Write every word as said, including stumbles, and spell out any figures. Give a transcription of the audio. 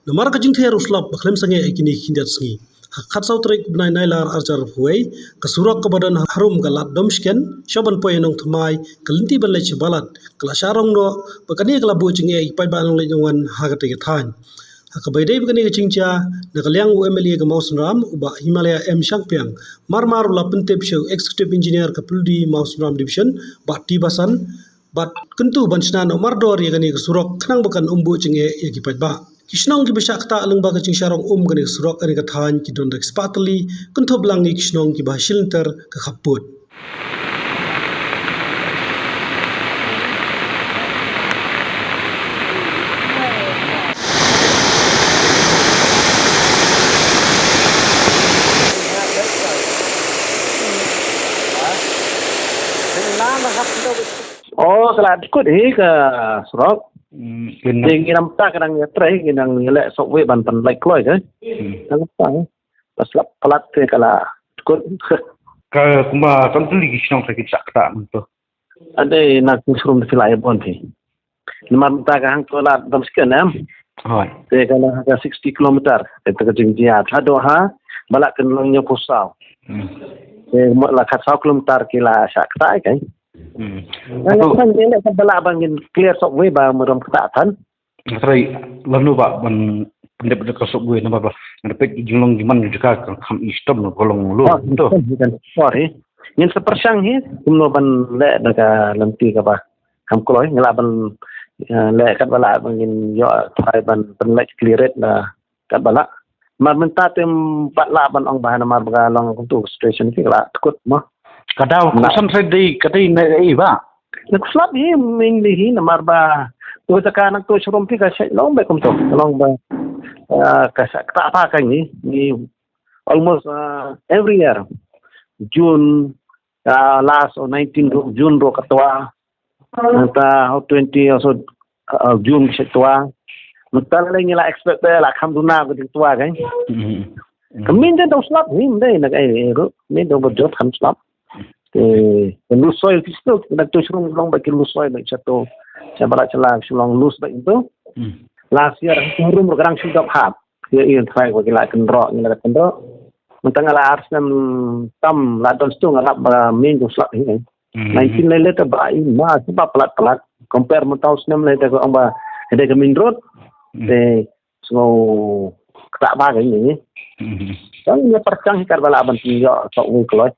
Namar ka jingthiar u slap ba khlem sangeh ïa kine ki khyndiat sngi, ha ka khatsaw tarik u bnai Nailar arhajar arphew wei, ka surok kaba don harum ka Lad Domsken sha ban poi ïa Nongthymmai ka lynti ban leit sha Balat ka la shah rong noh, ba kane ka la buh jingeh ïa ki paidbah nongleit nongwan ha katei ka thaiñ. Ha kaba ïadei bad kane ka jingjia, na ka liang u M L A ka Mawsynram, u Bah Himalaya M Shangpiang, mar mar u la pyntip sha u Executive Engineer ka Pyrdi Mawsynram Division, Bah T Basan, bad kyntu ban shna noh mardor ïa kane ka surok khnang ba kan ym buh jingeh ïa ki paidbah. Ki shnong kiba shah ktah lyngba ka jingshah rong um kane ka surok ha kane ka thaiñ ki don da ki spah tylli, kynthup lang ïa ki shnong kiba ha shilynter ka khappud. Oh, ka la dkut hi ka surok. Hmm, kena. Te ngi namar ka dang ïatrei, ngi dang ïaleh sop wei ban pynlait kloi ka. Hmm. Namar ka, eh. Ba slap palat te ka la dkut. Ka kumba kam tylli ki shnong sa ki shah ktah mynta. Ade na ki srum de phi la ïa bon phi. Namar mynta ka hangto Lad Domsken em. Hoi. Te ka la ka sixty kilometer. Te ka jingjia. Haduh ha Balat ka long hynñiewphew saw. Hmm. Te mo la khatsaw kilometer ki la shah ktah ka. Hmm. Nga Ato. Nga tang de le ka Balat ba ngin clear sop wei ba mram ktah than. Hynrei lano ba ban pyndep da ka sop wei namar ba nga peit jinglong jingman jaka ka kham i stom na ka long lu. Oh, to. Kan, kan. Oh, hi. Ngin sa pyrshang hi kumno ban leh da ka lynti kaba kham kloi, ngi lah ban, eh, leh katba lah ban ngin ïoh try ban pynlait clear it da katba lah. Mar mynta te ym pat lah ban ong ba namar ba ka long kumto situation ki ka la dkut mo. Ka daw. Na. Ka san sa dei, ka dei na ei ba. Na ka slap hi, mainly hi namar ba to jaka na to shrum phi ka shait long ba kumto, long ba, eh, ka shait ktah ba ka ngi, ngi almost, uh, every year. June, uh, last of nineteen ru-, June ruh ka twa. Nangta ha twenty also, uh, June ka twa. Mynta la ngi la expect ba la kham duna ka jingtwa kan. Mhm. Ka min den dong slap hi mynta na ka ei ruh. Min dong ba jot kham slap. Eh, lose soil pistol, na to shrum long ba ki lose soil ba chato. Cha Balat cha la shrum lose ba itu. Hmm. Last year, shrum ruh ka dang shu dap hap. Ïa, ïa, try ko ki la kynroh, ki la kynroh. Mynta nga la ar snem tam la don stu nga lap ba min jong slap hi. Hmm. Nineteen lei lei ta ba i ma sba palat palat. Compare mynta u snem lei ta ko ong ba ka dei ka main road. Hmm. Te sngew ktah ba ka ngi. Hmm. Tang ïa pyrshang hi katba lah ban ïoh sop wei kloi.